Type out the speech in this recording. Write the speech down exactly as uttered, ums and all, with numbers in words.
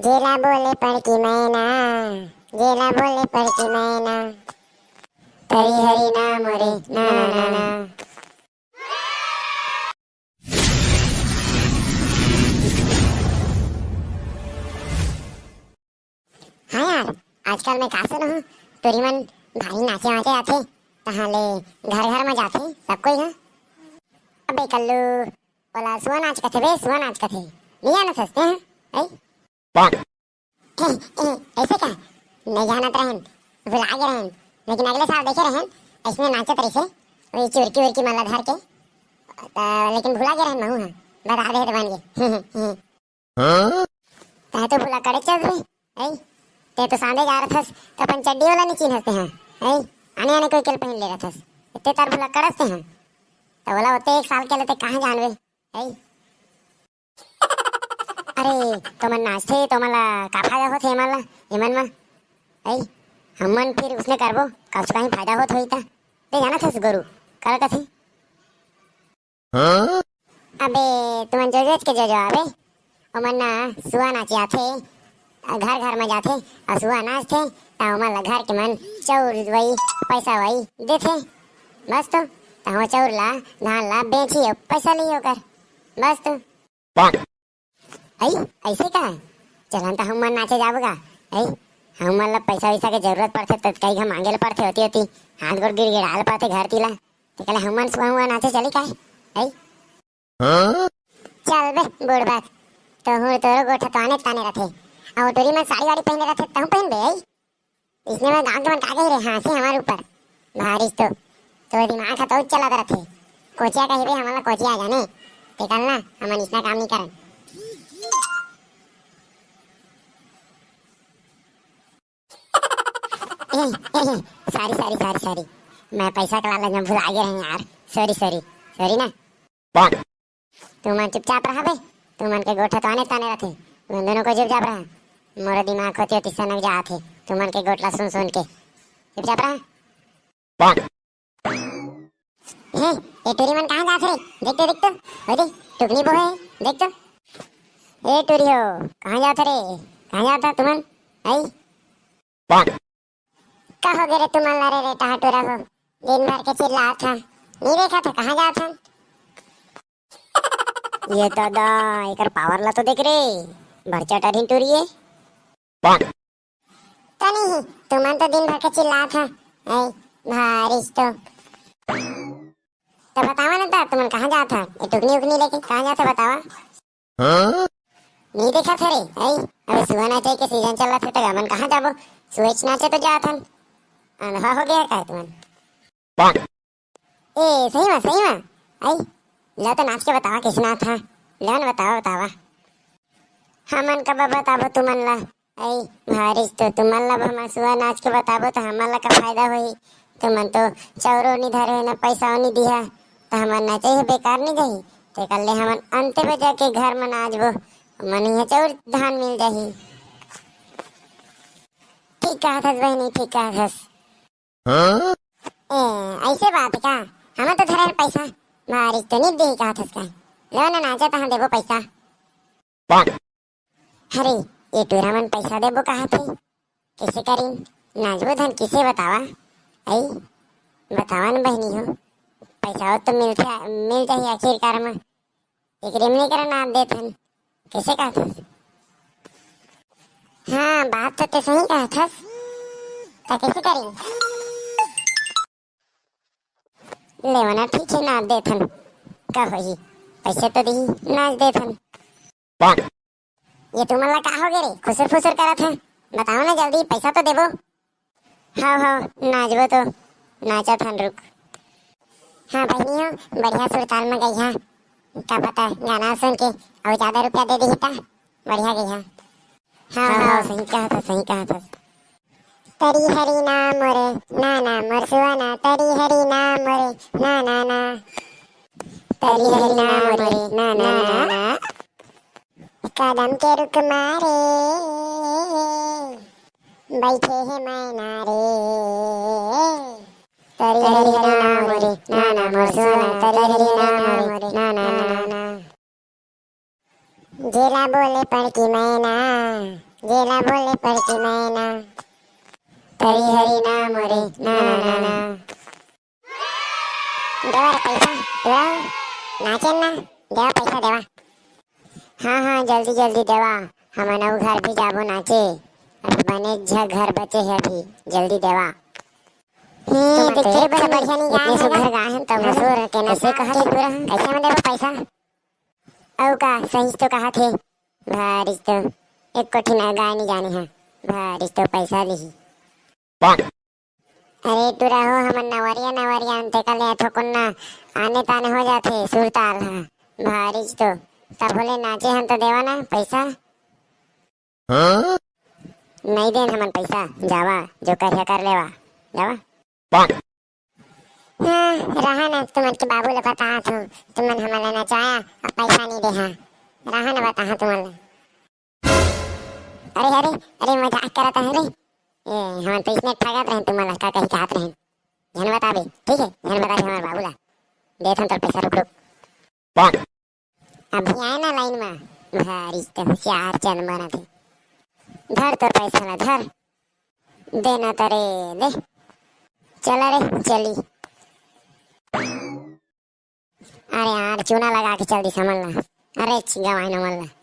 जेला बोले पड़की मैना, जेला बोले पड़की मैना, तरी हरी ना मोरे ना ना ना ना। हाँ यार, आजकल मैं का सुनहूँ, टूरी मन भारी नाचे वाचे आथे, तहाँ ले घर घर में जाथे सब कोई ह। अबे कल्लू, ओला सुआ नाच कथे बे, सुआ नाच कथे। नहीं जानत हस तें ह? ऐ? ए, ए, ऐसे का? नहीं जानत रहेन, भुला गे रहेन। लेकिन अगले साल देखे रहेन, ऐसने नाचत रहिसे, वही चुरकी उरकी मन ला धर के। त, लेकिन भुला गे रहेन महू ह, बता दे त बन गे। तैं तो भुलक्कड़ेच बे, ऐ? तैं तो सांदे जा रथस, त अपन चड्डी वाला नहीं चिन्हस तें ह, ऐ? आने आने कोई के ल पहिन ले रथस, इतने तार भुलक्कड़स तें ह। त ओला ओते एक साल के ले तैं कहाँ जानबे, ऐ? अरे, तोमन नाचथे, तोमन ला का फायदा होथे एमन ला, एमन मा? ऐ, हमन फिर उसने करबो, कछु कहीं फायदा होत होही त। तैं जानत हस गोरू, काला कथे? अबे, तुमन जो जोच के जो जो आबे, ओमन ना सुआ नाचे आथे, घर घर में जाथे, अउ सुआ नाचथे, त ओमन ला घर के मन चाउर वही, पैसा वही देथे। बस तो, त वो चाउर ला, धान ला बेची अउ पैसा ली ओकर। बस तो। ऐ, ऐसे का? चलन त हमन नाचे जाबो गा। ऐ, हमन ला पैसा वैसा के जरूरत पड़थे, त कई घा मांगे ल पड़थे, होती होती हाथ गोड़ गिड़गिड़ाए ल पड़थे घर ती ला। ते कले हमन सुआ हुआ नाचे चली काय? ऐ? चल बे, बूढ़ बात। तोहू तोरो गोठ ह तो आने ताने रथे। अउ टूरी मन साड़ी वाड़ी पहिने रथे, तहूँ पहिनबे, ऐ? इसने में गाँव के मन का कही रे, हाँसी हमर ऊपर। भारिस तो, तो दिमाग ह तो चलत रथे। कोचिया कही बे, हमन ला कोचिया जाने। ते कल ना, हमन इसना काम नहीं करन। ए, ए, ए, sorry, sorry, sorry, sorry। मैं पैसा के लालच में भुला गे रहें यार। Sorry, sorry, sorry ना। तुमन चुपचाप रहा बे। तुमन के गोठ ह तो आने ताने रथे। तुमन दोनों को चुपचाप रहा। मोरो दिमाग होती होती सनक जात हे। तुमन के गोठ ला सुन सुन के। चुपचाप रहा। हे, ए टूरी मन कहाँ जात रे? देख तो, देख तो। ओदे, टुकनी बो हे, देख तो। ए टूरी हो, कहाँ जात रे? कहाँ जात ह तुमन? आई? का हो गे रे तुमन ला रे, रे टहा टूरा हो? दिन भर के चिल्लात ह। नहीं देखत ह, कहाँ जात हन? ये तो दा, एकर power ला तो देख रे। बड़चा टरही टूरी ए। त नहीं, तुमन तो दिन भर के चिल्लात ह। ऐ, भारिस तो। त बतावा ना ता, तुमन कहाँ जात ह? ये टुकनी उकनी लेके कहाँ जात ह, बतावा? नहीं देखत ह रे, ऐ? अबे सुआ नाचे के season चलत हे, त हमन कहाँ जाबो? सुएच नाचे तो जात हन। अंधवा हो गया काय तुमन? ए, सही मा, सही मा। आई, ला तो नाच के बतावा, कैसे नाच था? ला न बतावा, बतावा। हमन का बा-, बताबो तुमन ला। आई, भारिस तो तुमन ला हमर सुआ नाच के बताबो, तो हमन ला का फायदा होही? तुमन तो चाउरो नी धरे, ना पैसा नी दिहा, तो हमन नाचे ही बेकार नी जाही। ते कर ले हमन अंते बजा के घर में नाचबो, मन ही चाउर धान मिल जाही। ठीक कहत हस बहिनी, ठीक कहत हस। ए, ऐसे बात हे का? हमन तो धरे हन पैसा, भारिस तो नी देही कहत हस का? लो ना नाचा, तहाँ देबो पैसा। अरे, ये टूरा मन पैसा देबो कहत हे, कैसे करिन? नाचबो धन किसे बतावा? आई, बतावा न बहिनी हो, पैसा तो मिलथे, मिल जाही आखिरकार में। एकरे में नहीं करा नाच देत हन। कैसे कहत हस? हाँ, बात तो ते सही कहत हस। त कैसे करी? ले वना, ठीक है, नाच देत हन। का होही? पैसे तो दिही, नाच देत हन। ये तुमन ला का हो गे रे? खुसुर फुसुर करत है। बताओ ना जल्दी, पैसा तो देबो। हव, हव, नाचबो तो। नाचत हन, रुक। हाँ बहिनी हो, बढ़िया सुरताल में गइहा। का पता गाना सुन के अउ ज्यादा रुपया दे दिही ता। बढ़िया गइहा। हाँ, हाँ, हाँ। सही कहत हस, सही कहत हस। तरी हरी ना मोरे, ना, ना, मोर सुआ ना, तरी हरी ना मोरे, ना, ना, ना। तरी हरी ना मोरे, ना, ना, ना। कदम के रुख मारे, बैठे हे मैना रे। तरी हरी ना मोरे, ना, ना, मोर सुआ ना, तरी हरी ना मोरे, ना, ना, ना। जेला बोले पड़की मैना, जेला बोले पड़की मैना, तरी हरी ना मोरे, ना, ना, ना, ना। देवा रे पैसा, देवा, नाचे ना, देवा पैसा देवा। हाँ, हाँ, जल्दी, जल्दी देवा, हमन अउ घर भी जाबो नाचे। अभी बने झ घर बचे हे अभी, जल्दी देवा। हे, तुमन तो देखे एक बर से बढ़िया नहीं गाए इतने हे सुघर गा। गाए हन, तब हाँ, मसूर के ना कैसे कहा थे पूरा? कैसे में देबो पैसा? अउ का, सही तो कहा थे। भारी तो एक कोठी ना गाय नहीं जाने हा। भारी तो पैसा लिही। अरे टुरा हो, हमन नवरिया नवरिया अंते का ले थोकुन ना आने ताने हो जाथे सुरताल हा। भारी तो तब होले नाचे हन तो देवा ना पैसा। हाँ? नहीं देन हमन पैसा, जावा, जो करिया कर लेवा, जावा। हाँ, रहा ना, तुमन के बाबू ले बतात हूँ, तुमन हमन ला नचाया, अब पैसा नहीं दे हा। रहा ना, बता हा तुमन ला। अरे, अरे, अरे, मजाक करत है रे। ए, हमन तो इसने ठगत रहन तुमन ला, का कही कहत रहन। झन बताबे, ठीक है, झन बताबे हमारे बाबू ला। देत हन तोर पैसा, रुक, रुक। अभी आए ना लाइन में, भारी तो होशियार चंद बनत है। धर तोर पैसा ला, धर। दे ना तरे, दे। चला रे, चली। अरे यार, चूना लगा के चल दिस हमन ला। अरे, गवाए ना मन ला।